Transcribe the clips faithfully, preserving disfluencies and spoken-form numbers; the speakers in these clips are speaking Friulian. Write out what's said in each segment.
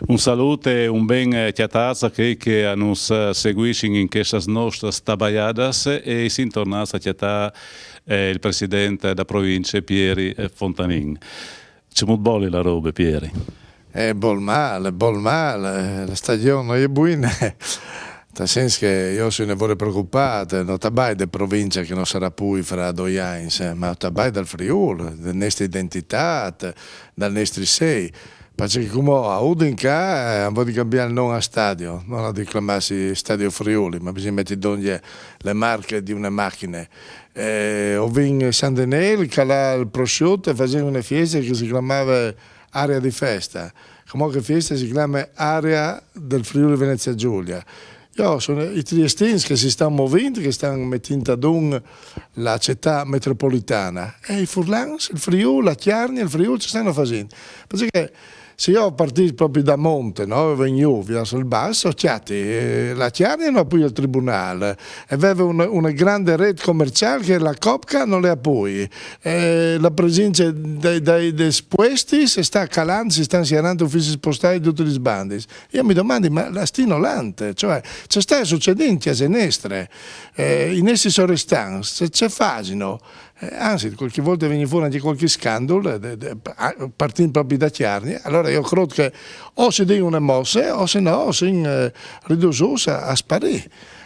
Un salute e un ben, eh, cjatâts a chei che a nus, eh, seguissin in chestas nostas tabaiadas e i sin tornâts a cjatâ, eh, il president da provincie Pieri, eh, Fontanin. Cemût boli la robe, Pieri? Eh, bol mâl, bol mâl, eh, la stagjon no je buine. Tal sens che jo o soi une vore preocupât, no tabai de provincie che no sarà plui fra doi agns, eh, ma o tabai dal Friûl, de nestre identitât, dal nestri sei. Parcè che cumò a Udin ca, eh, a àn voie di cambiâ il non a stadio, no? A àn di clamâsi Stadio Friuli, ma bisugne meti dongje la marche di une machine. Eh, o vin San Denêl, calâ il prosciut e fasìn une fieste che si clamave Area di Festa. Cumò chê fieste si clame Area del Friuli Venezia Giulia. Jo, a son i triestins che si stan movint, che stan metint adun la citât metropolitane. E i furlans, il Friûl, la Cjargne, il Friûl, ce stano fasint? Parcè che se jo o partìs propit da mont, no? O ven jù viers il bas, o cjati, eh, la Cjargne no à plui il tribunâl, e veve une, une grande rêt comerciâl che la Copca no le à plui, eh, la presince dai, dai, dai puestis e sta calant, si stan sierant uficis postâi di dutis lis bandis. Jo mi domandi, ma la stino lant, cioè, ce sta sucedint a cjase nestre, eh, i nestris sorestants, ce, ce fasino? Eh, anzit, cualchi volte e ven fûr ancje cualchi scandul, eh, de, de, a, partint propit da Cjargne, alore jo o crôt che o si din une mosse, o se no o sin, eh, ridusûts a, a sparî,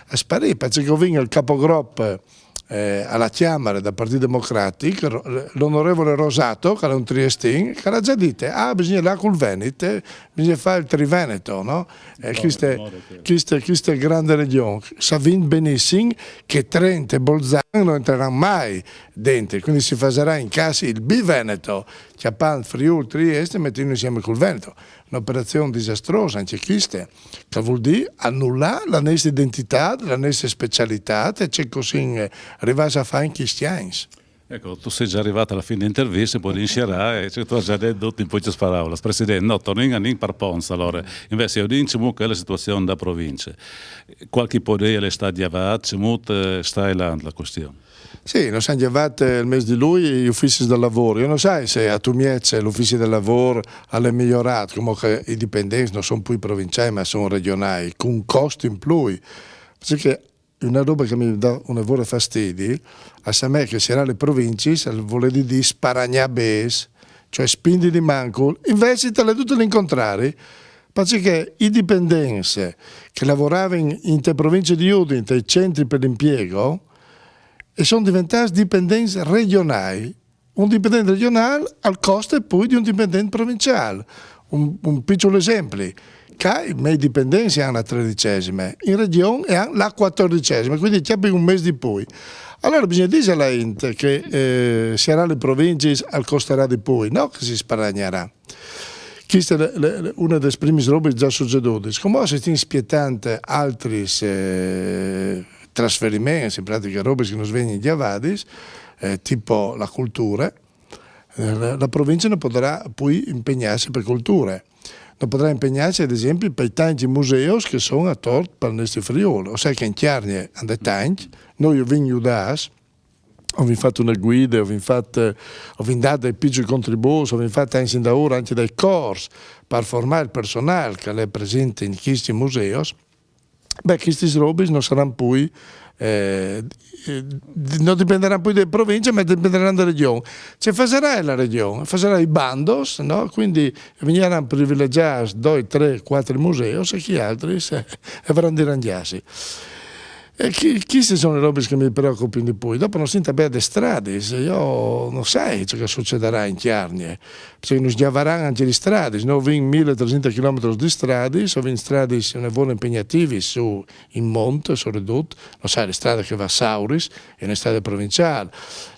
a sparî, parcè che o vin il capogrop, eh, a la Cjamare dal Partît Democratic, Ro-, l'onorevole Rosato, che al è un triestin, che al à za dite, ah, bisugne lâ cul Venit, eh, bisugne fâ il Triveneto, no? Eh, cheste, cheste, cheste grande regjon, savint benissim che Trent e Bolzan no jentraran mai dentri, cuindi si fasarà in cjase il biveneto, cjapant Friûl, Triest e metintlu insiemi cul Veneto. Une operazion disastruose ancje cheste, che al vûl dî anulâ la nestre identitât, la nestre specialitât e ce che o sin, eh, rivâts a fâ in chescj agns. Eco, tu sês za rivât a la fin de interviste, o podìn sierâ, e ce che tu âs za det dut in pocjis paraulas. President, no, tornìn a nin par ponts, alore. Invezit, o viodìn cemût che e je la situazion da provincie. Cualchi podei al è stât gjavât, cemût, eh, e sta lant la cuestion? Sì, nus àn gjavât, eh, il mês di Lui i uficis dal lavôr. Jo no sai se a Tumieç l'ufici dal lavôr al è miorât, cumò che i dipendents no son plui provinciâi, ma son regjonâi, cun cost in plui. Parcè che une robe che mi dà une vore fastidi, al è a me che sierâ lis provincis al vûl dî sparagnâ bêçs, cioè spindi di mancul, invezit al è dut il contrari, parcè che i dipendents che a lavoravin inte provincie di Udin, tai centris par l'impiego, a son diventâts dipendents regjonâi. Un dipendent regjonâl al coste plui di un dipendent provinciâl. Un, un piçul esempli. Ca i miei dipendents a àn la tredicesime, in regjon a àn la cuatordicesime, cuindi a cjapin un mês di plui. Alore bisugne dî a la int che, eh, sierâ lis provincis al costarà di plui, no che si sparagnarà. Cheste e je une des primis robis za sucedudis. Cumò si stin spietant altris, eh, trasferiments, in pratiche robis che nus vegnin gjavadis, eh, tipo la culture. Eh, la, la provincie no podarà plui impegnâsi pe culture. No podarà impegnâsi, ad esempli, pai tancj museus che a son ator pal nestri Friûl. O sai che in Cjargne a 'nd è tancj, nô o vin judâts, o vin fat une guide, o vin fat, eh, o vin dât dai piçui contribûts, o vin fat ancje indaûr ancje dai cors, par formâ il personâl che al è presint in chescj museus. Beh, chestis robis no saran plui, eh, eh, no dipendaran plui de provincie, ma dipendaran de regjon. Ce fasarà la regjon? Fasarà i bandos, no? Cuindi vignaran privilegjâts doi, trê, cuatri museus e chei altris, eh, a varan di rangjâsi. E chi, chestis a son lis robis che mi preocupin di plui. Dopo no sint a vê des stradis, jo no sai ce che al sucedarà in Cjargne, parcè che nus gjavaran ancje lis stradis, nô o vin mil e tresinte chilometris di stradis, o vin stradis une vore impegnativis sù in mont, soredut, no sai, la strade che e va a Sauris e je une strade provinciâl,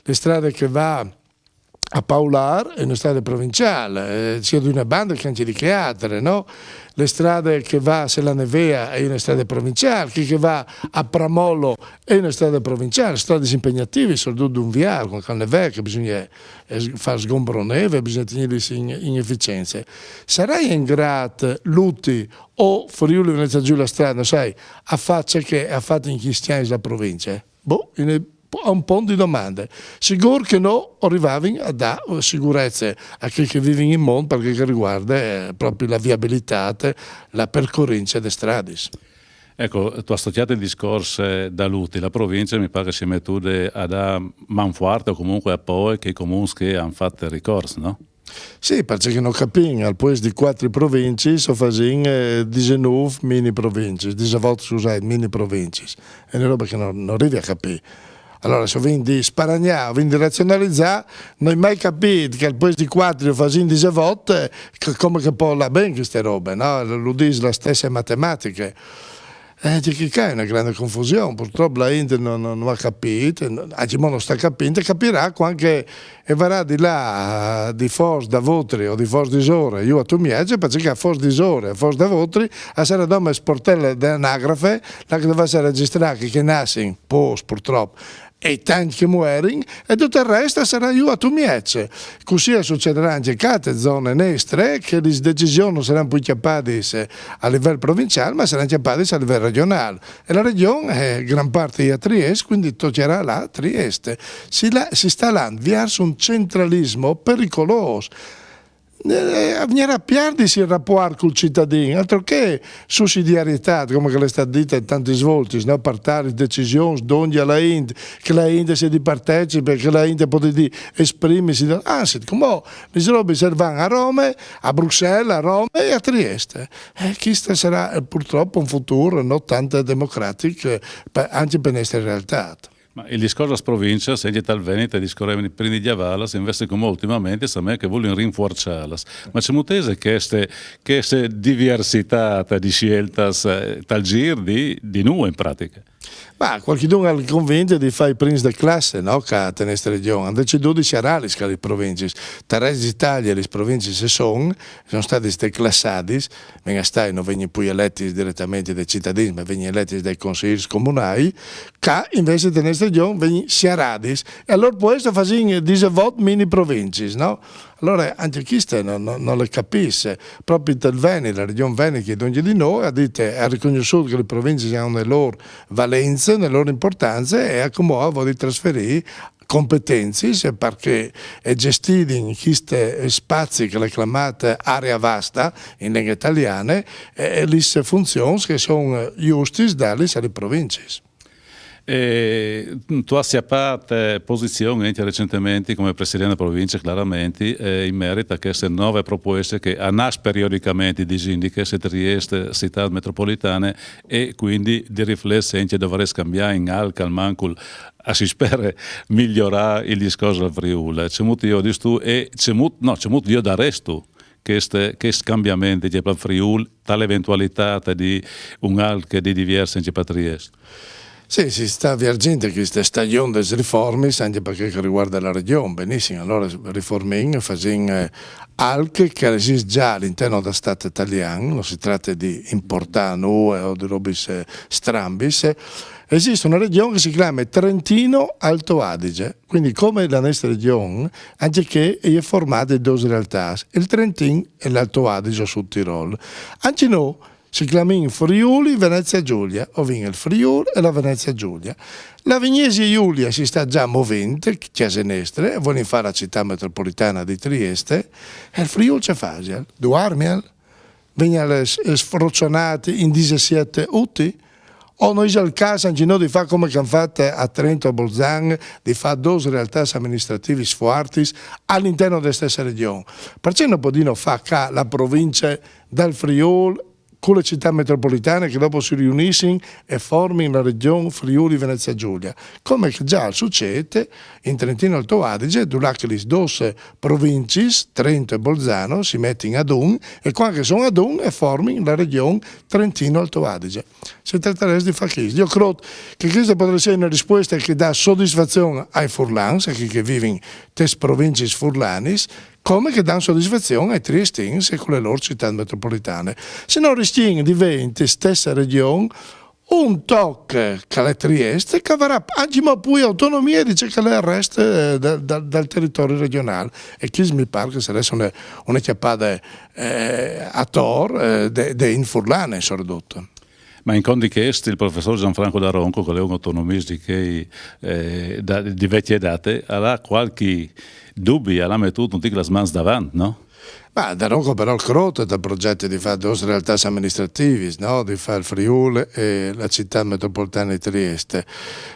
la strade che e va a Paulâr e je une strade provinciâl, eh, sio di une bande che ancje di chê altre, no? La strade che e va a Sela Nevea e je une strade provinciâl, chê che e va a Pramolo e je une strade provinciâl, stradis impegnativis, soredut di un viâr, cuant che al nevee, che bisugne, eh, fâ sgombro neve, bisugne tignîlis in, in eficience. Sarà in grât Luti o Friûl Venezia Giulia Strade, no sai, a fâ ce che e à fat in chescj agns la provincie? Boh, une a un pont di domande. Sigûr che nô o rivavin a dâ sigurece a chei che a vivin in mont par chel che al rivuarde, eh, propit la viabilitât, la percorince des stradis. Eco, tu âs tocjât il discors, eh, dal util. La provincie mi pâr che si è metude a dâ man fuarte o comunque a poie chei comuns che a àn fat ricors, no? Sì, parcè che no capìn, al puest di cuatri provincis o fasìn, eh, disenûf mini provincis, disevot, scusait, mini provincis. E je une robe che no, no rivi a capî. Alore, se o vin di sparagnâ, o vin di razionalizâ, no ai mai capît che al puest di cuatri o fasìn disevot, eh, che, come che e pol lâ ben cheste robe, no? Lu dîs la stesse matematiche. Eh, e je ca une grande confusion, purtrop la int no, no, no à capît, ancjemò no sta capint, e capirà cuant che e varà di lâ, eh, di fors da votri o di fors di sore jù a Tumieç, parcè che a fors di sore, a fors da votri, a sarà dome sportele de anagrafe, là che dovesse registrâ chei che a nassin, pôcs purtrop, e tancj che a muerin, e dut il rest al sarà jù a Tumieç. Cussì al sucedarà ancje ca te zone nestre, che lis decisions no saran plui cjapadis, eh, a livel provinciâl, ma a saran cjapadis a livel regjonâl. E la Regjon, eh, gran part e je a Triest, cuindi tocjarà lâ a Triest. Si, la, si sta lant viers un centralismo pericolôs. Eh, al vignarà a pierdisi il rapuart cul citadin, altro che sussidiarietât, come che al è stât dit tantis voltis, no? Par dâ lis decisions dongje a la int, che la int e siedi partecipe, che la int e podi esprimisi. Anzit, cumò lis robis a van a Rome, a Bruxelles, a Rome e a Triest. E chest al sarà, eh, purtrop un futûr no tant democratic, eh, ancje pe nestre realtât. Ma il discors das provincias, ancje tal Venit, o discorevin prin di gjavâlas, invezit cumò ultimamentri o sint che a volin rinfuarçâlas. Ma cemût ise cheste, cheste diversitât di sieltas, eh, tal zîr di, di nuie in pratiche? Ma cualchidun al è convint di fâ i prins de classe, no? Ca te nestre Regjon. A àn decidût di sierâlis ca lis provinciis. Tal rest di Italie lis provinciis a son, a son stadis declassadis, ven a stâi, no vegnin plui eletis diretementri dai citadins, ma vegnin eletis dai consils comunâi, ca invezit te nestre Regjon vegnin sieradis. E alore po o fasìn disevot mini provinciis, no? Alore ancje cheste no, no, no le capìs. Propit il Venit, la Regjon Venit, che e je dongje di nô, e à dit, e à ricognossût che lis provinciis a àn une lôr valence, une lôr impuartance, e cumò e vûl trasferî competencis, parcè che e gestidin chest spazi che al è clamât area vasta in lenghe taliane, e, e lis funzions che a son justis dâlis a lis provinciis. E tu âs cjapât, eh, posizion ancje recentementri come president de provincie, clarementri, eh, in merit a cheste nove propueste che a nas periodichementri, disìn, di cheste Triest citât metropolitane, e cuindi di riflessi ancje, dovarès cambiâ in alc, almancul a si spere miorâ il discors al Friûl. Cemût o viodistu e cemût, no, cemût o viodarès tu chest, chest cambiament che al è pal Friûl, tal eventualitât di un alc di diviers ancje pa Triest? Sì, si sta vierzint cheste stagjon des riformis ancje par chel che al rivuarde la Regjon, benissim, alore riformìn, fasìn, eh, alc che al esist za a l'interno dal Stât talian, no si trate di impuartâ nuie o di robis, eh, strambis. Esist une Regjon che si clame Trentino Alto Adige, cuindi come la nestre Regjon, ancje chê e je formade di dôs realtâts, il Trentin e l'Alto Adige o Sudtirol. Ancje nô si clamìn Friuli Venezia Giulia, o vin il Friûl e la Venezia Giulia. La Vignesie Julie si sta za movint, cjase nestre, e volin fâ la citât metropolitane di Trieste, e il Friûl ce fasial? Duarmial? Vegnial sfroçonât in disesiet uti? O no isal il câs ancje nô di fâ come che a àn fat a Trento e a Bolzan, di fâ dôs realtâts aministrativis fuartis a l'interno de stesse Regjon? Parcè no podìno fâ ca la provincie dal Friûl cu le citât metropolitane che dopo si riunissin e formin la Regjon Friuli Venezia Giulia, come che za al sucêt in Trentino Alto Adige, dulà che lis dôs provincis, Trento e Bolzano, si metin adun e cuant che a son adun e formin la Regjon Trentino Alto Adige. Si tratarès di fâ chest. Jo o crôt che cheste e podarès jessi une rispueste che e da sodisfazion ai furlans, a chei che a vivin tes provincis furlanis, come che a dan sodisfazion ai triestins e cu le lôr citât metropolitane. Se no o riscjìn di vê inte stesse Regjon un toc che al è Triest, che al varà ancjemò plui autonomie di ce che al è il rest, eh, dal, dal, dal teritori regjonâl. E chest mi pâr che al sarès une, une cjapade, eh, ator, eh, de, de int furlane, soredut. Ma in conti chest, il professor Gianfranco D'Aronco, che al è un autonomist di chei, eh, da, di vecje date, al à cualchi dubi, al à metût un tic las mans davant, no? Ma D'Aronco però al crôt dal progjet di fâ dôs realtâts aministrativis, no? Di fâ il Friûl e la citât metropolitane di Triest.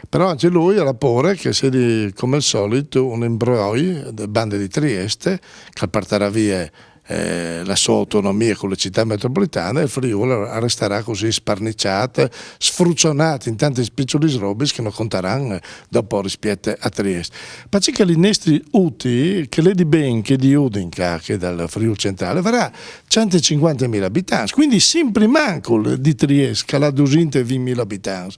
Però ancje lui al à pôre che al sedi, come al solit, un imbroi de bande di Triest, che al puartarà vie eh, la sô autonomie cu la citât metropolitane, e il Friûl al restarà cussì sparniçât, sfruçonât in tantis piçulis robis che no contaran, eh, dopo rispiet a Triest. Parcè che li nestris uti, che al è di ben che di Udin, ca, che dal Friûl centrâl, al varà cent e cincuantemil abitants, cuindi simpri mancul di Triest, che al à dusinte e vincj mil abitants.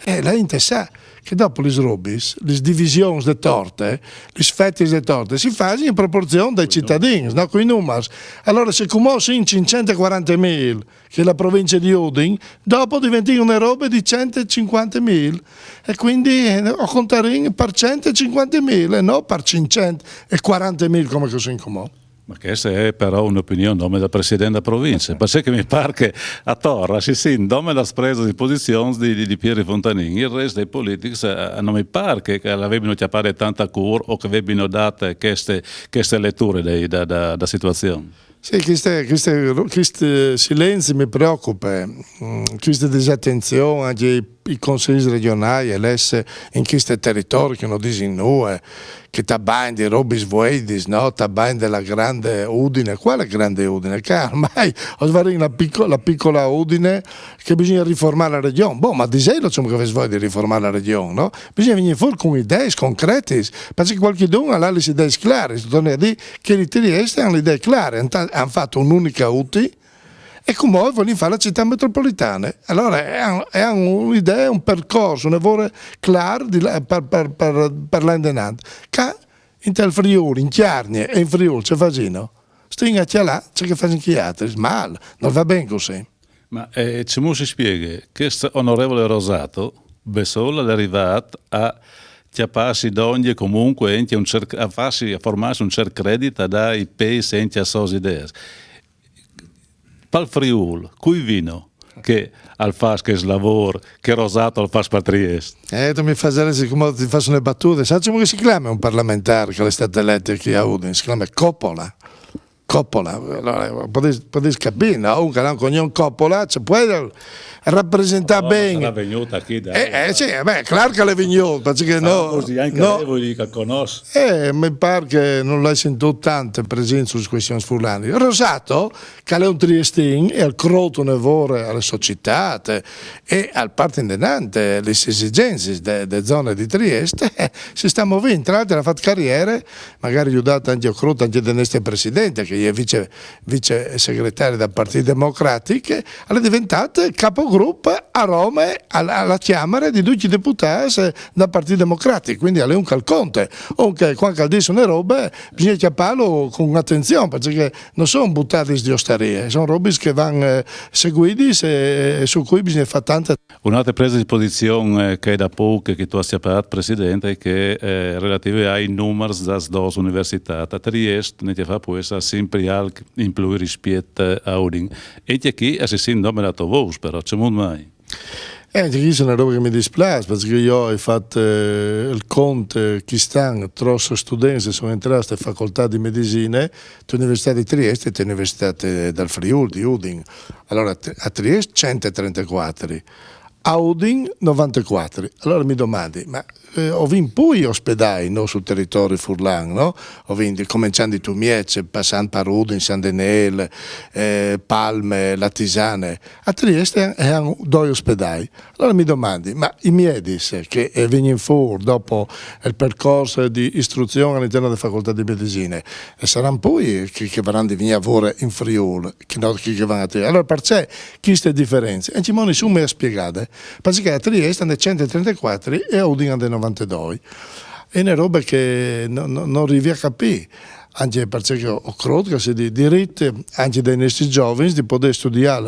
E la int e sa che dopo lis robis, lis divisions de torte, lis fetis de torte, si fasin in proporzion dai citadins, no? Cui numars. Alore, se cumò a sin cinccent e cuarantemil, che e je la provincie di Udin, dopo a diventin une robe di cent e cincuantemil. E cuindi, eh, o contarìn par cent e cincuantemil e no par cinccent e cuarantemil come che a sin cumò. Ma cheste e je però une opinion dome dal president de provincie, parcè che mi pâr che ator si sin dome las presas di posizion di, di, di Pieri Fontanin, il rest dai politics, eh, no mi pâr che, che a vebino cjapade tant a cûr o che a vebino dât cheste, cheste leture de, de, de, de situazion. Sì, chest, chest, chest silenzi mi preocupe, mm, cheste disatenzion ancje ai, ai consigliers regjonâi, a lès in chest teritori che no disin nuie, che a tabagnin di robis vueidis, no? A tabagnin de la grande Udine. Cuale grande Udine? Ca ormai o varìn la pico-, la picola Udine, che bisugne riformâ la Regjon. Boh, ma disêlo, insome, che o vês voie di riformâ la Regjon, no? Bisugne vignî fûr cun ideis concretis, parcè che cualchidun al à lis ideis claris, o torni a dî che i Triestinâs a àn la idee clare, a àn ta-, a àn fat une uniche uti, e cumò a volin fâ la citât metropolitane. Alore, a àn, a àn une idee, un percors, une vore clâr di lâ, par, par, par, par lâ indenant. Ca intal Friûl, in Cjargne e in Friûl, ce fasìno? Stin a cjalâ ce che a fasin chei altris. Mâl, nol va ben cussì. Ma, eh, cemût si spieghe che chest onorevole Rosato, bessôl, al è rivât a cjapâsi dongje comuncue, ancje un cerc-, a fâsi, a formâsi un cerc credit, a dâ i pês ancje a sôs ideis. Pal Friûl, cui vino che al fâs chest lavôr che Rosato al fâs par Triest? Eh, tu mi fâs, sicome ti fâs une batude, sâstu come che si clame un parlamentâr che al è stât elet chi a Udin? Si clame Coppola. Coppola, alore, o podês, o podês capî, no? Un che al à un cognon Coppola, ce pues rapresentâ ben. Al sarà vignût chi, dai. Eh, eh, sì, ben, clâr che al è vignût, parcè che no, no. Cui, ancje lui che al conòs. Eh, mi pâr che nol ai sintût tant presint sus cuestions furlanis. Rosato, che al è un triestin e al crôt une vore a la sô citât, eh, e al puarte indenant, eh, lis esigencis de, de zone di Triest, eh, si sta movint. Tra l'altri al à fat cariere, magari judât ancje, o crôt, ancje dal nestri president, che al è vice, vicesegretari dal Partît Democratic, al è deventât capogrup a Rome, a la, a la Cjamare di ducj i deputâts, eh, dal Partît Democratic, cuindi al è un che al conte. Ancje cuant che al dîs une robe, bisugne cjapâlu cun atenzion, parcè che no son butadis di ostarie, son robis che a van, eh, seguidis e, e su cui bisugne fâ tante. Une altre prese di posizion, eh, che e je da pôc che tu âs cjapât, president, e je chê, eh, relative ai numars das dôs universitâts. A Triest, ne ti fâs, pues, a simpri alc in plui rispiet, eh, a Udin. E ancje chi, eh, si sint dome la tô vôs, però, cemût mai? Eh, ancje chi e je une robe che mi displâs, parcè che jo o ai fat, eh, il cont, eh, chest an, trops students a son jentrâts te facoltât di medisine, te Universitât di Triest e te Universitât, eh, dal Friûl, di Udin. Alore, a Tri-, a Triest cent e trentecuatri, a Udin novantecuatri. Alore mi domandi, ma, eh, o vin plui ospedâi, no, sul teritori furlan, no? O vin, començant di Tumieç, passant par Udin, San Denêl, eh, Palme, La Tisane. A Triest a àn, a àn doi ospedâi. Alore mi domandi, ma i miedis che, eh, a vegnin fûr dopo il percors di istruzion al interni de facoltât di medisine, a saran plui chei che a varan di vignî a vore in Friûl, che no chei che a van a Triest. Alore parcè cheste diference? E ancjemò nissun mi à spiegade, parcè che a Triest a 'nd è cent e trentecuatri e a Udin a 'nd è novantedoi. E je une robe che no, no, no rivi a capî. Ancje parcè che o crôt che al sedi dirit ancje dai nestris zovins di podê studiâ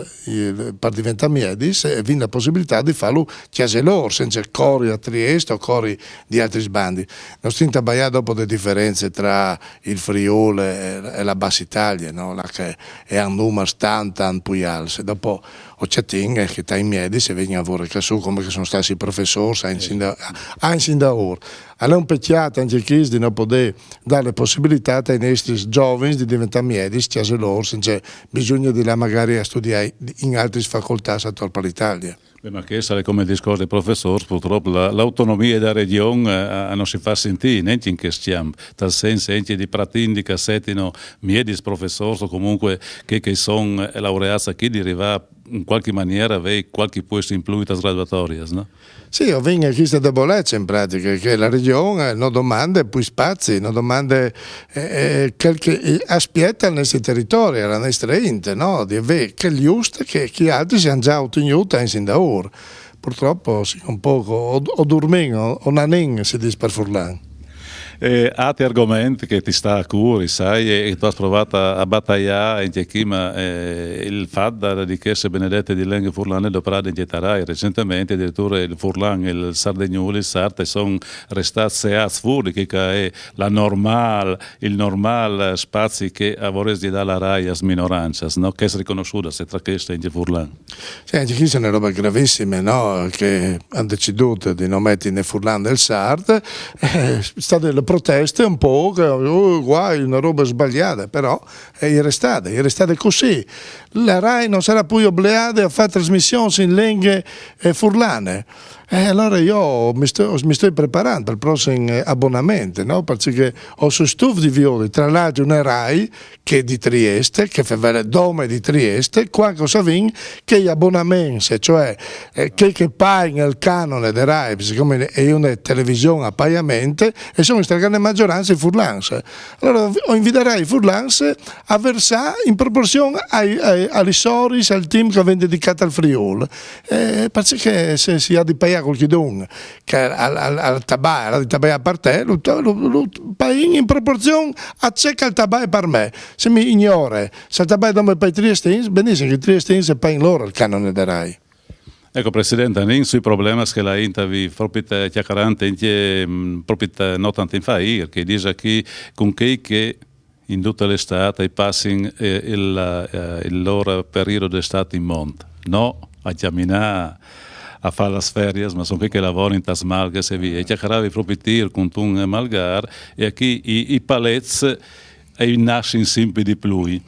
par diventâ miedis e vin la pussibilitât di fâlu a cjase lôr, cence cori a Triest o cori di altris bandis. No stin a tabaiâ dopo de diference tra il Friûl e, e la Basse Italie, no? Là che a àn numars tant, tant plui alts. E dopo o cjatìn che tai miedis a vegnin a vore ca sù, come che a son stâts i professôrs agns indaûr. Al è un pecjât ancje chest di no podê dâ la pussibilitât ai nestris zovins di deventâ miedis a cjase lôr, cence bisugne di lâ magari a studiâ in altris facoltâts ator par Italie. Beh, ma chest al è come il discors dai professôrs, purtrop la, la autonomie de regjon, eh, no si fâs sintî, nancje in chest cjamp, tal sens ancje di pretindi che a setin miedis professôrs o comuncue chei che a son, eh, laureâts achì, di rivâ in cualchi maniere a vê cualchi puest in plui tas graduatorias, no? Sì, o vin cheste debolece in pratiche, che la regjon, eh, no domande plui spazi, no domande, eh, eh, chel che, eh, al spiete al nestri teritori, a la nestre int, no? Di vê chel just che, che chei altris a àn za otignût agns indaûr. Purtrop o sin un pôc, o, o durmìn, o, o nanìn, si dîs par furlan. E altri argoments che ti sta a cûr, sai, e, e tu âs provât a, a bataiâ ancje chi, ma, eh, il fat da, di cheste benedete di lenghe furlane doprade in Rai, recentementri adiriture il furlan, il sardegnûl, il sart, a son restâts seâts fûr di chel che al è la normâl, il normâl spazi che a vorès di dâ la Rai as minoranças, no? Che a ès riconossude, e tra chestis ancje il furlan. Sì, ancje cheste e je une robe gravissime, no? Che a àn decidût di no meti nè furlan nè sart, eh, e je stade la proteste un pôc, oh, guai, une robe sbaliade, però e je restade, e je restade cussì. La Rai no sarà plui obleade a fâ trasmissions in lenghe, eh, furlane. E alore jo mi stoi, mi stoi preparant pal prossim, eh, abonament, no? Parcè che o soi stuf di viodi, tra l'altri, une Rai che e je di Triest, che e fevele dome di Triest, cuant che o savìn che i abonaments, cioè, eh, chei che a pain il canone de Rai, sicome e je une television a paiament, e son in stragrande magjorance i furlans. Alore o invidarai i furlans a versâ in proporzion ai, ai, a lis oris, al timp che a ven dedicât al Friûl. Eh, parcè che se si à di paiâ cualchidun che al, al, al tabaie, al à di tabaiâ par te, lu, lu, lu paìn in proporzion a ce che al tabaie par me. Se mi ignore, se al tabaie dome pai triestins, benissim, che i triestins a pain lôr il canone de Rai. Eco, president, anìn sui problemis che la int a vîf, propit, eh, cjacarant ancje, mm, propit, eh, no tant timp fa, che a dîs chi, cun chei che in dute la Istât a passin, eh, il, eh, il lôr periodi de Istât in mont. No a cjaminâ, a fâ lis feriis, ma a son chei che a lavorin tas malghis e vie. E cjacaravi propit îr cuntun malgâr, e achì i, i palets a nassin simpri di plui,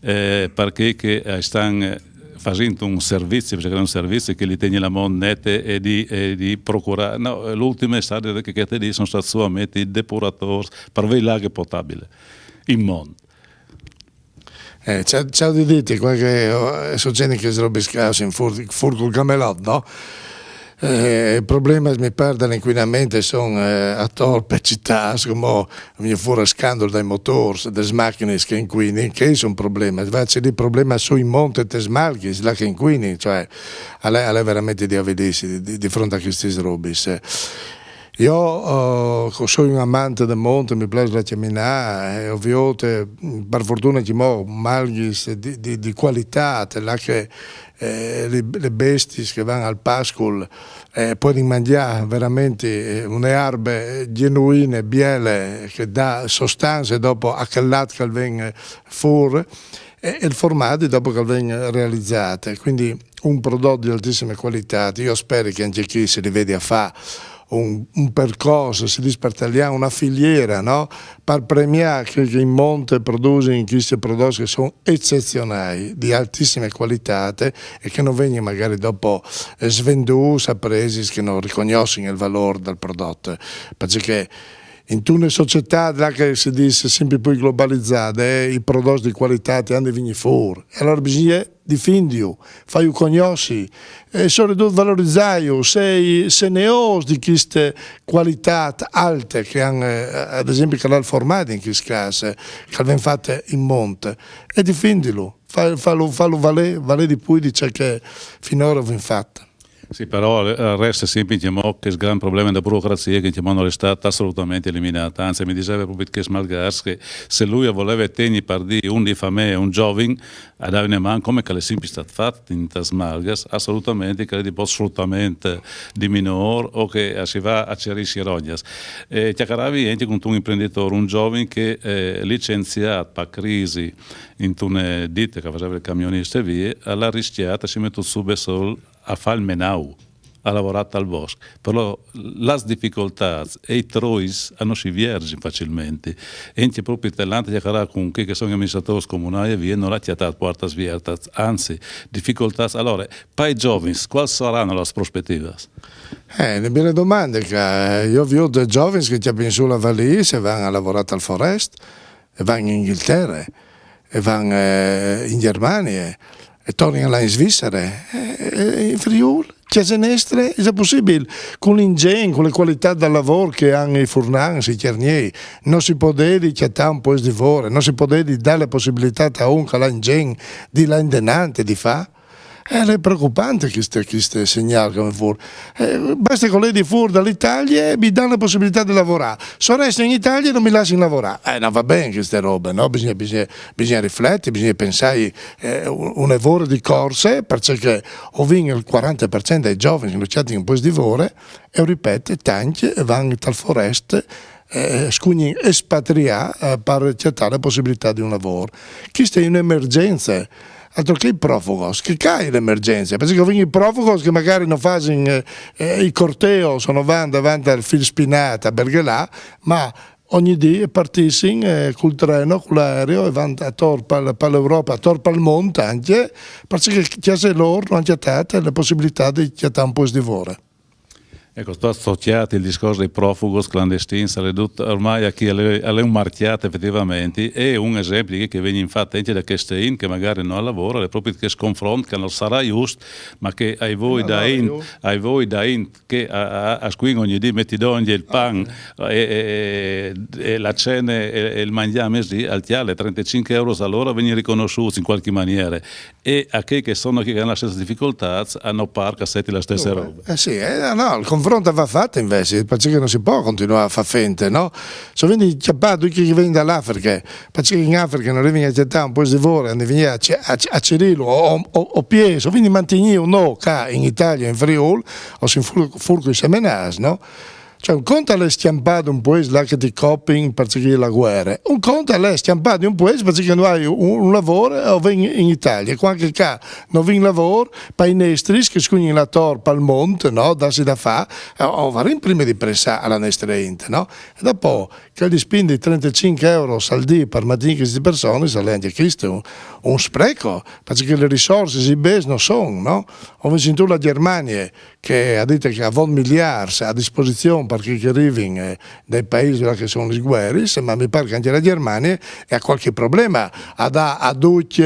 eh, parcè che, eh, a stan, eh, fasint un servizi, parcè che al è un servizi che li tegni la mont nete e di, e di procurâ. No, l'ultime e je stade che, che a son stâts sù a meti i depuratôrs par vê la aghe potabile in mont. Eh, ce, ce aio di dîti, cuant che, eh, a sucedin chestis robis ca, o sin fûr, fûr cul camelot, no? Eh, i problemis, mi pâr, dal incuinament a son, eh, ator pes citâts, come a vegnin fûr il scandul dai motôrs, des machinis che a incuinin, che a son problemis. Invezit i problemis a son in mont e tes malghis, là che a incuinin, cioè, al è, al è verementri di avilîsi di, di, di front a chestis robis. Jo, eh, che o soi un amant dal mont, mi plâs lâ a cjaminâ, e o viôt, eh, par fortune, ancjemò malghis di, di, di cualitât, là che, eh, lis, lis bestiis che a van al pascul, eh, a puedin mangjâ verementri, eh, une arbe, eh, gjenuine, biele, che e da sostance dopo a chel lat che al ven, eh, fûr, e, e il formadi dopo che al ven realizât. Cuindi un prodot di altissime cualitât. Jo o speri che ancje chi si rivedi a fâ un, un percors, si dîs par talian, une filiere, no? Par premiâ chei che in mont a produsin chescj prodots che a son ecezionâi, di altissime cualitât e che no vegnin magari dopo, eh, svendûts a presis che no ricognossin il valôr dal prodot. Parcè che intune societât là che si dîs simpri plui globalizade, eh, i prodots di cualitât a àn di vignî fûr. E alore bisugne difindiju, fâju cognossi, e soredut valorizâju, sei, sei seneôrs di cheste cualitât alte che a àn, eh, ad esempli, che al à il formadi in chest câs, eh, che al ven fat in mont, e difindilu, fâ-, fâlu, fâlu valê, valê di plui di ce che finora o vin fat. Sì, però al resta simpri, diciamo, che il gran problema della burocrazia che, diciamo, non è stata assolutamente eliminata. Anzi, mi diceva proprio che Smalgars che se lui voleva tegnere per dire un di famiglia, un giovane, a dare una mano, come che l'è sempre stato fatto in Smalgars, assolutamente che di sfruttamento di minore o che si va a cercare rognas. E chiacchieravi anche con un imprenditore, un giovane che è licenziato per crisi in una ditta che faceva il camionista e via, l'ha rischiata, si è messo subito solo a fare il menau, ha lavorato al bosco, però le difficoltà e i trois non si vierge facilmente. E anche proprio l'altra chiacchierata con chi che sono amministratori comunali e via, non l'ha chiattata porta svierta, anzi, difficoltà. Allora, per i giovani, quali saranno le prospettive? Eh, le belle domande che io vi ho dei giovani che chiappano su la valigia e vanno a lavorare al forest, e vanno in Inghilterra, e vanno eh, in Germania, e tornano là in Svizzera, e, e in Friuli, Chiese Nestre, è possibile, con l'ingegno, con le qualità del lavoro che hanno i furnanti, i cernieri, non si può dire che tanto è di fore, non si può dire dare la possibilità a un che l'ha ingegno di là in denante, di fare. Eh, è preoccupante questo, questo segnale che mi fuori. Eh, basta che lei di fuori dall'Italia e mi dà la possibilità di lavorare. Se resto in Italia non mi lasciano lavorare. Eh, non va bene queste robe, no? Bisogna, bisogna, bisogna riflettere, bisogna pensare eh, un lavoro di corse, perché ho vinto il quaranta per cento dei giovani che non c'è un po' di lavoro, e ripeto, tanti vanno dal forest eh, scugnin espatrià eh, per cercare la possibilità di un lavoro. Questa è un'emergenza. Altro che i profugos, che cai l'emergenza, perché vengono i profugos che magari non fanno eh, eh, i corteo, sono van davanti al fil spinata, perché là, ma ogni dì partissero eh, col treno, con l'aereo e vanno attorno per, per l'Europa, attorno per il mondo anche, perché c'è loro non hanno le possibilità di cercare un posto di lavoro. Ecco, sto associato il discorso dei profugos clandestins, ormai a chi alle un marchiato effettivamente, è un esempio che viene infatti anche da queste in che magari non lavora, è proprio che sconfronta che non sarà giusto, ma che ai voi da in, ai voi da in che a, a, a squin ogni dì metti d'ogni il pan e, e, e, la cena e, e il mangiare mesi al tiale trentacinque euro all'ora venire riconosciuti in qualche maniera e a chi che sono che hanno la stessa difficoltà hanno par che senti la stessa roba. Eh sì, eh, no, il confronto va fatto invece, perché non si può continuare a far fente, no? Se vedi chiappare tutti che vengono dall'Africa, perché in Africa non arrivano a cercare un po' di lavoro, non vengono a, a, a Cirillo o, o, o Pieso, quindi mantenere o no qua in Italia, in Friuli, o in Furco e Semenars, no? Cioè, un conto è schiampare un po' là che ti coppin perché la guerra, un conto è schiampare un po' perché non hai un, un lavoro o veni in Italia, quando che qua non vin lavoro, per i nestris che scugnin l'attor per il monte, no? Darsi da fare, o varin prima di pressare alla nestra int, no? E dopo che gli spindi trentacinque euro al dì per mantenere queste persone, sarebbe anche questo un, un spreco, perché le risorse, i bes non sono, no? Ho sentito la Germania, che ha detto che ha miliardi a disposizione per chi che arrivi eh, dai paesi là che sono le guerre, ma mi pare che anche la Germania ha qualche problema a dare a tutti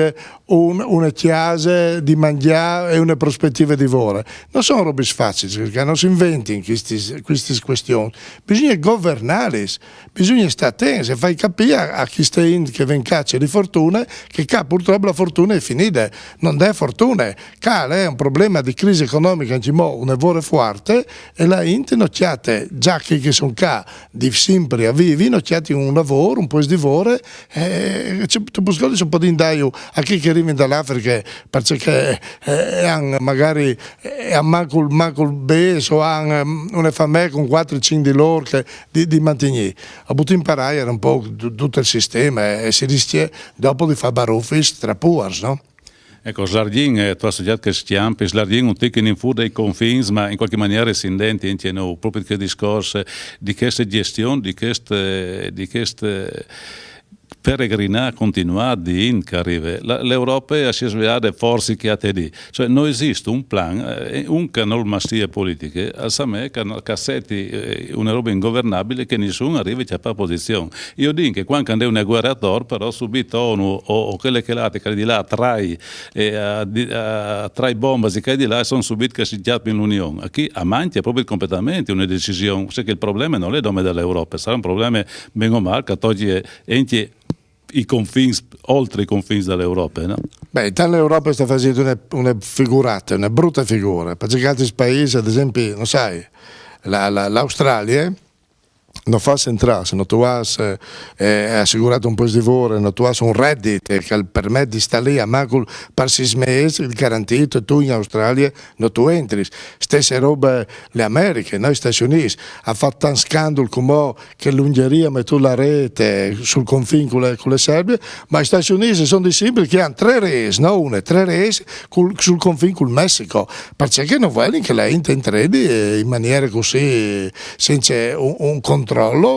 un, una casa di mangiare e una prospettiva di vore. Non sono robe facili, perché non si inventano queste, queste questioni. Bisogna governare, bisogna stare attenti, fai capire a, a chi sta in che ven caccia di fortuna, che qua purtroppo la fortuna è finita, non è fortuna. Qua è un problema di crisi economica, anche mo, un lavoro forte, e la int non chiate, già che, che sono qua di sempre a vivi, non chiate un lavoro, un posto di lavoro, eh, tu puoi un po' di indaio a chi che arriva dall'Africa, perché eh, hanno magari eh, manco, manco il beso, hanno una famiglia con quattro o cinque di loro che di, di mantenere. A buttare in paraia un po' tutto il sistema e si rischia dopo di fare baruffis tra puars, no? Ecco, slarghin, eh, tu hai studiato che schiampi, slarghin un tic in fu dei confins, ma in qualche maniera si indenti anche noi, proprio che discorso di questa gestione, di queste, di queste peregrinà continuà di in che arriva. L'Europa si è svegliata forse che a te di. Cioè, non esiste un plan, eh, un canal mastie politiche, al Samè, cassetti, eh, una roba ingovernabile che nessuno arriva a fare posizione. Io dico che quando c'è una guerra attorno, però subito ONU o, o quelle che l'altre, che di là, trai, e, uh, di, uh, tra i bombi che di là sono subito che si chiappa in l'Unione. Qui a manca proprio completamente una decisione, se che il problema non è nome dell'Europa, sarà un problema ben o male che toglie anche i confini oltre i confini de Europe, no? Beh, intant l'Europa sta fasint une, une figurate, une brute figure, parcè che altris paîs, ad esempi, no sai, la, la, l'Australie no fâs entrâ, se no tu âs eh, assigurat un puest di vore, no tu âs un redit che al permet di stâ li almancul par sîs mês, garantît, tu in Australie no tu entris. Stesse robe le Americhe, no, i Stâts Unîts, a fat tant scandul cumò che l'Ungherie a metût la rete sul confin cu le, cu le Serbie, ma i Stâts Unîts a son di simpri che a àn trê rês, no une, trê rês cul, sul confin cul Messico, parcè che no volin che la int e intredi eh, in maniere cussì, cence un, un control,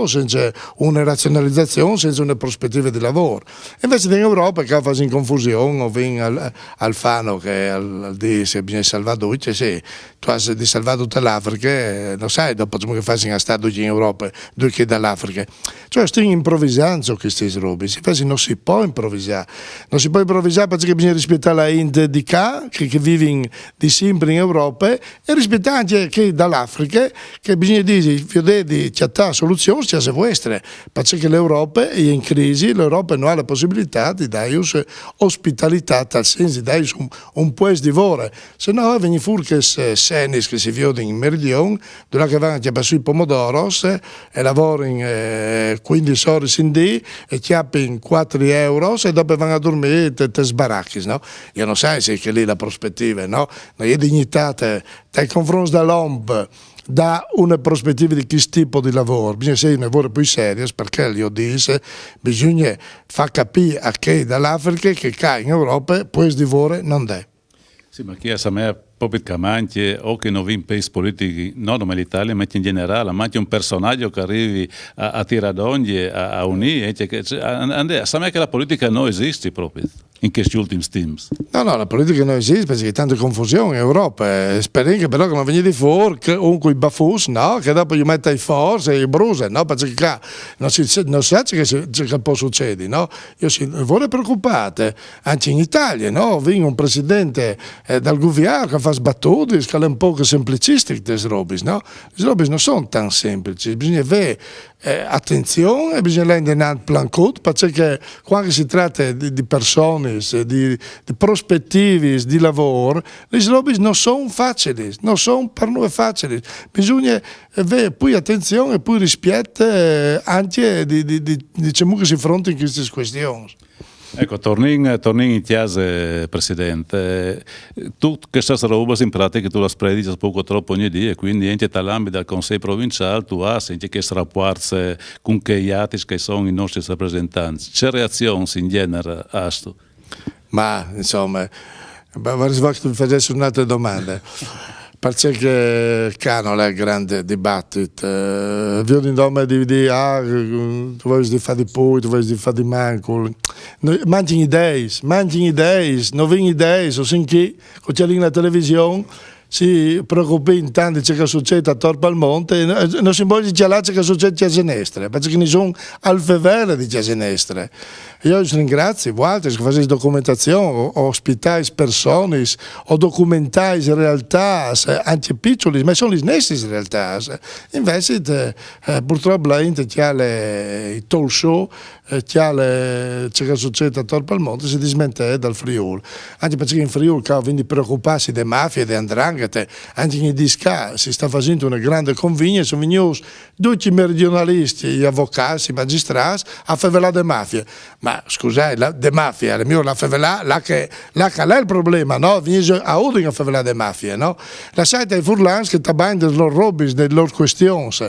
cence une razionalizazion, cence une prospetive di lavôr. E invezit in Europe ca a fasin confusion, o vin al, Alfano che al, al dîs che bisogna salvâ ducj, sì, tu âs di salvâ dute l'Afriche, no sai dopo cemût che a fasin a stâ ducj in Europe, ducj chei da l'Afriche. Cioè, a stin improvisant chistis robis, invezit no si pò improvisâ. No si pò improvisâ parcè che bisogna rispietâ la int di ca, che, che a vivin di simpri in Europe, e rispietâ ancje chei da l'Afriche, che bisogna dî, viodê di cjatâ soluzions, cjase vuestre, parcè che l'Europe e je in crisi, l'Europe no à la pussibilitât di dâjus ospitalitât, tal sens di dâjus un, un puest di vore. Se no, eh, a vegnin fûr chês scenis che si viodin in Meridion, dulà che a van a cjapâ sù i pomodoros, eh, e a lavorin eh, cuindis oris in dì, e a cjapin cuatri euros, e dopo a van a durmî te, tes barachis, no? Jo no sai se e je li la prospetive, no? No je dignitât eh, tai confronts da l'OMP dâ une prospetive di chest tipo di lavôr, bisogna jessi une vore plui seriis, parcè che jo o dîs, bisogna fâ capî a chei da l'Afriche che ca in Europe puest di vore no 'nd è. Sì, ma chi a somee propit che a mancje, o che no vin peis politics, no nome l'Italie, ma ancje in gjenerâl, a mancje un personaç che al rivi a, a tirâ dongje, a, a unî, eh, cioè che, cioè, a, a, a somee che la politica no esist propit in chescj ultins timps. No, no, la politica no esist parcè che e je tante confusion in Europe. Eh, sperìn che però che no vegni di fûr un cui bafûs, no? Che dopo ju met tai fors e ju bruse, no? Parcè che ca no si, no si sa ce che, si, ce che al pues sucedi, no? Jo o soi une vore preocupât, eh, ancje in Italie, no? O vin un president eh, dal guviarn che al fâs batudis, che al è un pôc semplicistic tes robis, no? Lis robis no son tant semplicis, bisogna vê eh, atenzion e bisogna lâ indenant plancut, parcè che cuant che si trate di, di personis, di, di prospetivis di lavôr, lis robis no son facilis, no son par nuie facilis. Bisogna eh, vê plui atenzion e plui rispiet eh, ancje di, di, di, di cemût che si frontin chestis cuestions. Eco, tornìn, tornìn in cjase, president. Eh, Dut chestas robas in pratiche tu las predis pôc o trop ogni dì, e cuindi ancje tal ambit dal Consei Provinciâl tu âs ancje chescj rapuarts eh, cun chei altris che a son i nestris rapresentants. Ce reazions in gjenar âstu? Ma, insome, va, va, va, tu mi fasès une altre domande. Parcè che ca nol è grant dibatit, eh, viodìn dome di, di ah, tu vûs di fâ di plui, tu vûs di fâ di mancul. No, mangjin ideis, mangjin ideis, no vin ideis, o sin chi, o cjalìn la television, si preocupìn tant di ce che al sucêt ator pal mont, e no, no si vûl cjalâ ce che al sucêt a cjase nestre, parcè che nissun al fevele di cjase nestre. Jo us ringrazi, voaltris che o fasês documentazion, o, o ospitais personis, o documentais realtâts, eh, ancje piçulis, ma a son lis nestris realtâts. Invezit, eh, eh, purtrop la int e cjale i talk show, eh, cjale ce che al sucêt ator pal mont, si dismentee dal Friûl. Ancje parcè che in Friûl ca o vin di preocupâsi de mafie, de 'ndranghete, ancje in chescj dîs ca si sta fasint une grande convigne, a son vignûts ducj i meridionaliscj, i avocâts, i magjistrâts, a fevelâ de mafie. Ma scusait, la, de mafie, al è miôr lâ a fevelâ là che, là che al è il probleme, no? Vignî a Udin a fevelâ de mafie, no? Lassait ai furlans che a tabain des lôr robis, des lôr cuestions.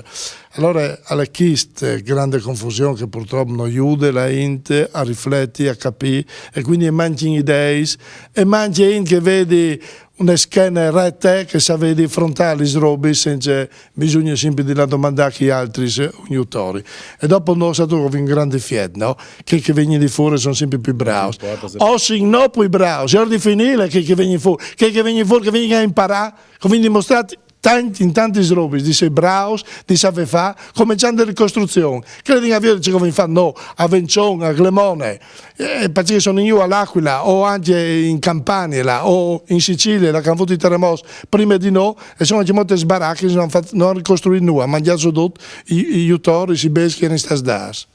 Alore al è cheste grande confusion che purtrop no jude la int a rifleti, a capî, e cuindi e mangjin ideis, e mangje int che e vedi une schene rete che e sa vedi frontâ lis robis cence bisugne simpri di lâ a domandâ a chei altris un jutori. E dopo no, sâstu, o vin un grant difiet, no? Chei che a vegnin di fûr a son simpri plui brâfs. O sin no plui brâfs, e je ora di finîle chei che a vegnin fûr, chei che a vegnin fûr, che a vegnin a imparâ, che a vegnin dimostrât tant, in tantis robis di sei brâfs, di savê fâ, començant de ricostruzion. Credìn a viodi ce che o vin fat nô, a Vençon, a Glemone, eh, parcè che a son in jù a l'Aquila, o ancje in Campanie, là, o in Sicilie, là che a àn vût i teremôts prime di nô, e a son ancjemò tes barachis, no àn fat, no àn ricostruît nuie, a àn mangjât sù dut i, i jutoris, i bêçs che a jerin stâts dâts.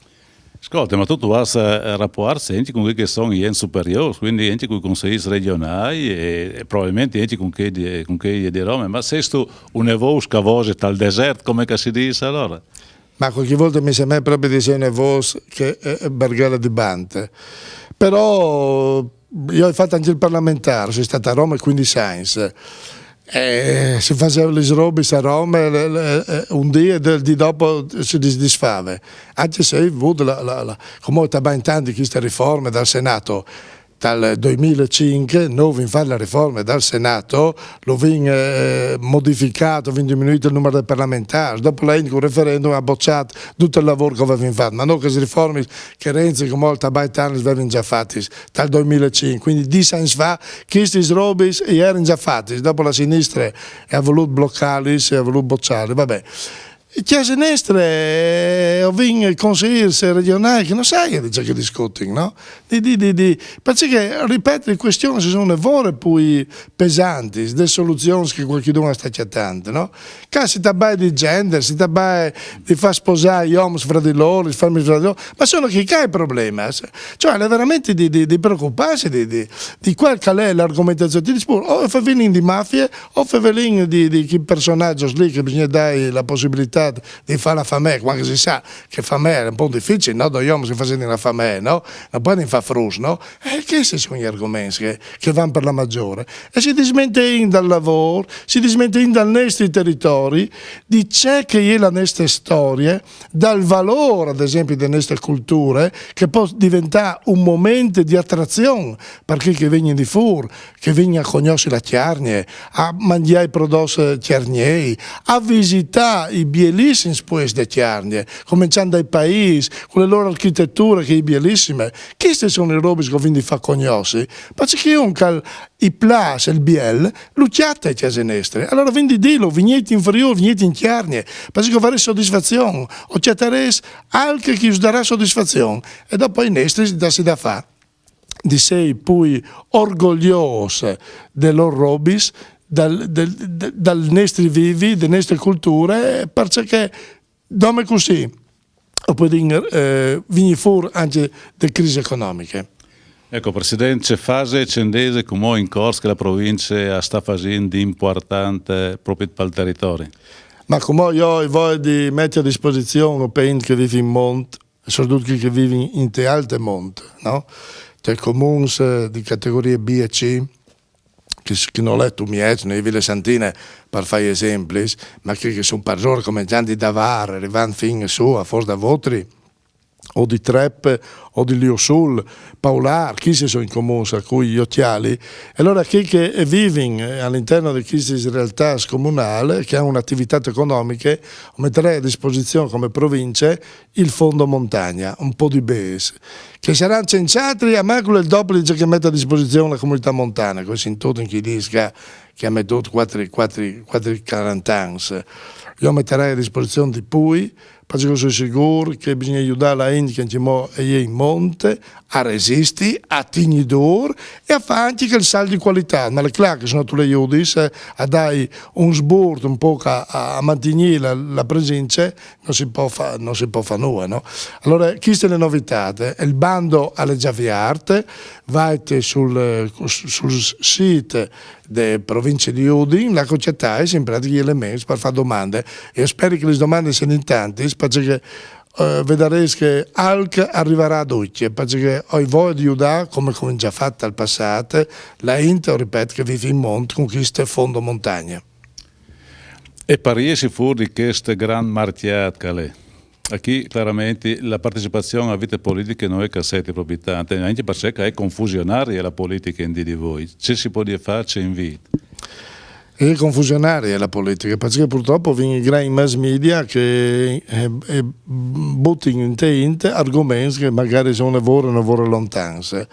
Scolta, ma tu, tu vas a raportarti anche con quelli che sono gli enti superiori, quindi anche con i consigli regionali e, e probabilmente anche con quelli, con quelli di Roma. Ma sei tu una voce che voce tal desert, come che si dice allora? Ma qualche volta mi sembra proprio di essere una voce che è bargala di bante. Però io ho fatto anche il parlamentare, sono stato a Roma quindici anni. Eh, si faceva le robe a Roma, un dia e il di dopo si disfava. Anche se ho avuto la, la, la, come ho tanti queste riforme dal Senato, dal duemilacinque noi abbiamo fatto la riforma dal Senato, lo abbiamo eh, modificato, abbiamo diminuito il numero dei parlamentari, dopo la Inco referendum ha bocciato tutto il lavoro che avevamo fatto, ma noi queste riforme che Renzi come il Tabai Tarnis avevano già fatto dal duemilacinque, quindi dieci anni fa questi robis erano già fatti, dopo la sinistra ha voluto bloccarli, ha voluto bocciarli, vabbè. Chiese nestre, eh, ho vinto consiglieri regionali che non sai di ciò che discutono, no? Di, di, di, di, perché, ripeto, le questioni sono vore poi pesanti, le soluzioni che qualcuno sta chiattando, no? Che si tratta di gender, si tratta di far sposare gli uomini fra di loro, di farmi fra di loro, ma sono che c'è il problema, cioè è veramente di, di, di preoccuparsi di, di, di qual che è l'argomentazione, ti dico, o fa venire di mafie, o fa venire di, di chi personaggio lì che bisogna dare la possibilità di fare la famiglia, quando si sa che famiglia è un po' difficile, no? Due uomini si fanno una famiglia, no? Non possono fare frutti, no? E questi sono gli argomenti che, che vanno per la maggiore. E si dismentono dal lavoro, si dismentono dal nostro territorio, di ciò che è la nostra storia, dal valore, ad esempio, delle nostre culture, che può diventare un momento di attrazione per chi che viene di fuori, che viene a conoscere la Chiarnia, a mangiare i prodotti chiarnesi, a visitare i bellissimi spazi di Chiarnia, cominciando dai paesi, con le loro architetture che è bellissime. Queste sono le robe che quindi fa conoscere, perché un cal i plas, il biel, lo chiatta a casa nostra. Allora quindi dillo, venite in Friuli, venite in Chiarnia, perché farei soddisfazione, o chiattarei altre che us darà soddisfazione, e dopo i nostri si dà fare. Di sei poi orgoglioso dei loro robis, dal, del, dal nostri vivi, delle nostre culture, perché dome così, o poi eh, venire fuori anche delle crisi economiche. Ecco, Presidente, fase cendese come in Corsica la provincia sta facendo di importante proprio per il territorio? Ma come io voglio di mettere a disposizione per che vive in monte, soprattutto chi che vive in, in te alte monte, no? Cioè comuni di categoria B e C, che, che non è tu miez, nei Ville Santine, per fare esempi, ma che, che sono per loro come già di Davare, arrivando fin su a Forza Votri, o di Treppe, o di Liosul, Paular, chi si sono in comune a cui gli occhiali, e allora chi che vivono all'interno di queste realtà scomunali, che hanno un'attività economica, metterei a disposizione come province il fondo montagna, un po' di base, che saranno censiati a manco il doppio di ciò che mette a disposizione la comunità montana, questo in tutto in chi dice che ha messo quattro, quattro, quattro quaranta anni. Io metterei a disposizione di poi, perché sono sicuro che bisogna aiutare la gente che anche mo è in monte a resistere, a tenere e a fare anche quel salto di qualità. Ma le clacche sono tu le aiuti a dare un sburto un po' a, a mantenere la, la presenza, non si può fare, non si può fare nulla, no? Allora, queste è le novità. Il bando alle già viarte, vai sul, sul sito delle province di Udin, la cocciatais in pratica gli elementi per fare domande. E spero che le domande siano in tanti, perché eh, vedrete che alc arriverà a tutti, perché ho voglia di aiutare, come, come già fatto al passato, la Inter, ripeto, che vive in monte con questo fondo montagna. E per riesci fuori di questo gran marchiat, Calè? Aquí chiaramente la partecipazione a vite politiche non è che sia proprio tanta, anche perché è confusionaria la politica in di voi. Ci si può fare in vita. È confusionaria la politica, perché purtroppo vengono i grandi mass media che eh, eh, buttano in te argomenti che magari sono vore o non vore lontanze.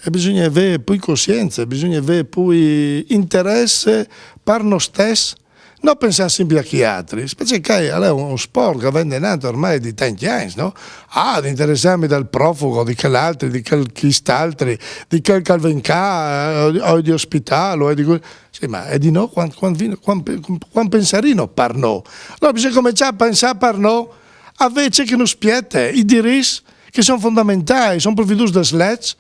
E bisogna avere più coscienza, bisogna avere più interesse per noi stessi. Non pensare sempre a chi altri, perché è un sport che vende tanto ormai di tanti anni, no? Ah, di interessarmi dal profugo, di quell'altro, di quel chist'altri, di quel che venga o di ospitare, o di... Sì, ma è di no, quando, quando, quando, quando pensarino per no? Allora bisogna cominciare a pensare per no, invece che non spietta, i diritti che a son fondamentâi, a son previduts des leçs.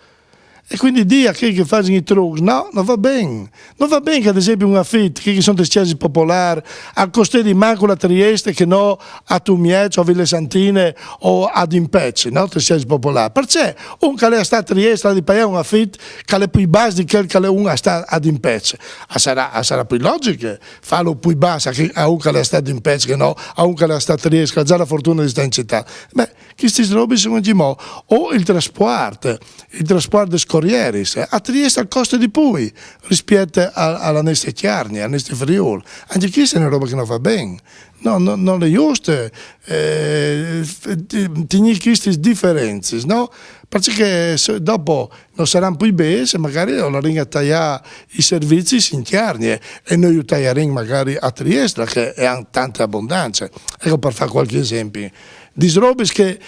E cuindi dî a chei che a fasin i trucs, no, no va ben. No va ben che, ad esempli, un afit, chei che a son des cjasis popolârs, al costedi mancul a Triest che no a Tumieç o a Vile Santine o a Dimpec, no, des cjasis popolârs. Parcè un che al è a stâ a Triest al à di paiâ un afit che al è plui bas di chel che al è un che al sta a Dimpec? A sarà, a sarà plui logjic fâlu plui bas a chi, a un che al è a stâ a Dimpec che no a un che al è a stâ a Triest, che al à za la fortune di stâ in citât. Ben, chestis robis a son ancjemò, o il traspuart, il traspuart des corieris, eh, a Triest al coste di plui rispiet a, a la nestre Cjargne, al nestri Friûl. Ancje cheste e je une robe che no va ben. No, no, no je just, eh, f-, ti-, tignî chestis diferencis, no? Parcè che se, dopo no saran plui bêçs e magari o larìn a taiâ i servizis in Cjargne e no ju taiarìn magari a Triest, là che a àn tante abondance. Eco, par fâ cualchi esempli. Des robis che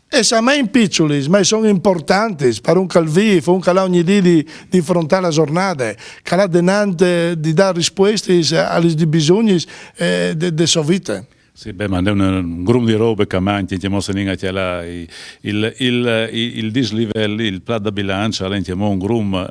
a semeian piçulis, ma a son importantis, par un che al vîf, un che al à ogni dì di, di afrontâ la zornade, che al à denant di dâ rispuestis a, a lis, ai bisognis, eh, de, de sô vite. Sì, ben, ma al è un, un grum di robe che a mancje, ancjemò se 'nd è ancje là, i-, il, il, i-, il dislivel, il plat da bilanç, al è ancjemò un grum,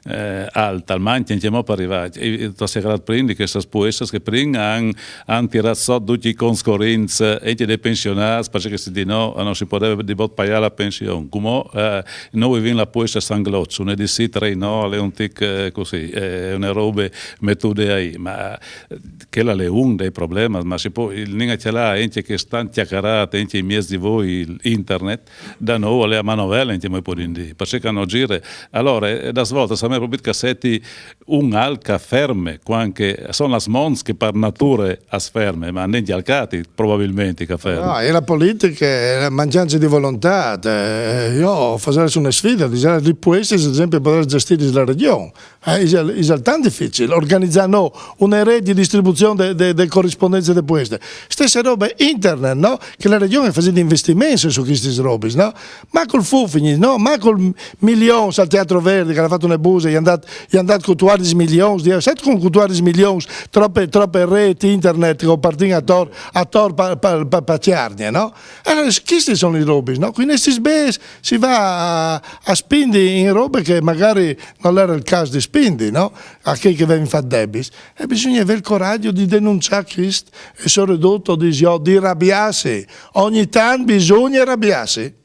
eh, alt, al mancje ancjemò par rivâ. E, e tu âs cjalât prin di chestis puestis che prin a àn, a àn tirât sot ducj i conts corints, eh, ancje dai pensionâts, parcè che si dîs no, no si podeve di bot paiâ la pension. Cumò, eh, nô o vin la pueste a San Gloç, une di sì, trê no, al è un tic, eh, cussì, eh, une robe metude aì, ma, eh, chel al è un dai problemis, ma si pues, il, 'nd è ancje là, ancje chest tant cjacarât, ancje in mieç di voi, il internet, da nô al è a manovele, ancjemò o podìn dî, parcè che no al gire. Alore, eh, des voltis a mi mi propit che a seti un alc che al ferme, cuant che a son lis monts che par nature as ferme, ma 'nd è ancje il cjâf, probabilmentri, che al ferme. No, e je la politiche, e je la mancanze di volontât. Eh, jo o fasarès une sfide, disarès, lis puestis, ad esempli, a podarès gjestîlis la Regjon. Eh, isal, isal tant dificil organizâ, no, une rêt di distribuzion de, de, de corispondence de pueste. Stesse robe internet, no? Che la Regjon e fasedi investiments su chestis robis, no? Ma cul Fufignis, no? Ma cul milions al Teatro Verdi, che al à fat une buse, i àn dât, i àn dât cutuardis milions di euro, sâstu, cun cutuardis milions, trope, trope rêts internet che a partin ator, ator pa, pa, pa, pa Cjargne, no? Alore, chestis a son lis robis, no? Cui nestis bêçs si va a, a spindi in robe che magari nol jere il câs di spindi, no? A chei che a vevin fat debits. E bisugne vê il coragjo di denunçâ chest e soredut, o dîs jo, di rabiâsi. Ogni tant bisugne rabiâsi.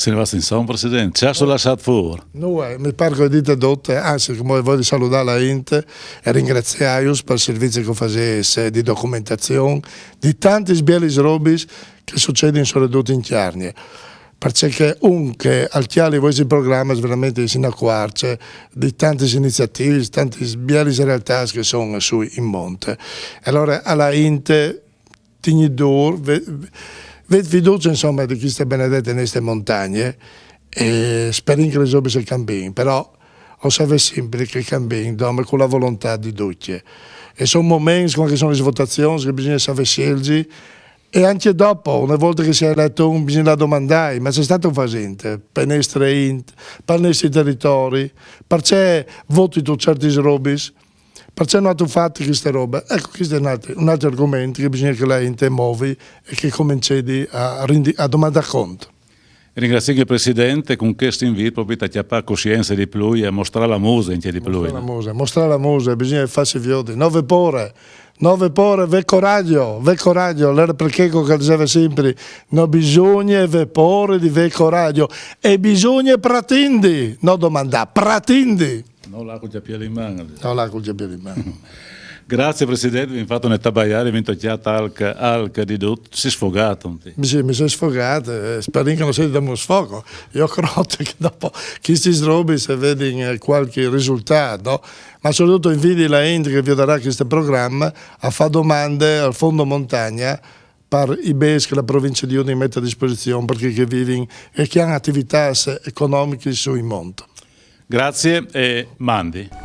Si 'nd è lât insom, president. Ce âstu lassât fûr? No, eh, mi pâr che o ai dite dute, anzit, cumò o vuei saludâ la int e ringraziâus pal servizi che o fasês, eh, di documentazion, di tantis bielis robis che a sucedin soredut in Cjargne. Parcè che un che al cjali i vuestris programis, verementri si inacuarç di tantis iniziativis, tantis bielis realtâts che a son sù in mont. E alore a la int tignît dûr, vê, vêt fiducie, insome, di cheste benedete nestre montagne, e sperìn che lis robis a cambin, però o savês simpri che a cambin dome cu la volontât di ducj. E a son moments, cuant che a son lis votazions, che bisugne savê sielzi, e ancje dopo, une volte che si è elet un, bisugne lâ a domandâi, ma ce stâtu fasint, pe nestre int, pal nestri teritori, parcè votitu ciertis robis, parcè no âtu fat cheste robe? Eco, chest al è un altri, un altri argument che bisugne che la int e movi e che e comencedi a rindi, a domandâ cont. Ringraziìn il president cun chest invît propit a cjapâ cussience di plui e a mostrâ la muse ancje di plui. Mostrâ la muse, mostrâ la muse, bisugne fâsi viodi. No vê pôre, no vê pôre, vê coragjo, vê coragjo. Alore par chel che o diseve simpri, no bisugne vê pôre di vê coragjo. E bisugne pratindi, no domandâ, pratindi. No lâ cul cjapiel in man. No lâ cul cjapiel in man. Grazie, president, o vin fat une tabaiade, o vin tocjât alc, alc di dut. Ti sês sfogât, no? Sì, mi soi sfogât, eh, sperìn che no sedi dal sfoc. Jo crôt che dopo chestis robis a vedin, eh, cualchi risultât, no? Ma soredut o invidi la int che viodarà chest program a fâ domande al Fondo Montagna par i bêçs che la Provincie di Udin e met a disposizion par chei che a vivin e che a àn ativitâts economichis sù in mont. Grazie e mandi.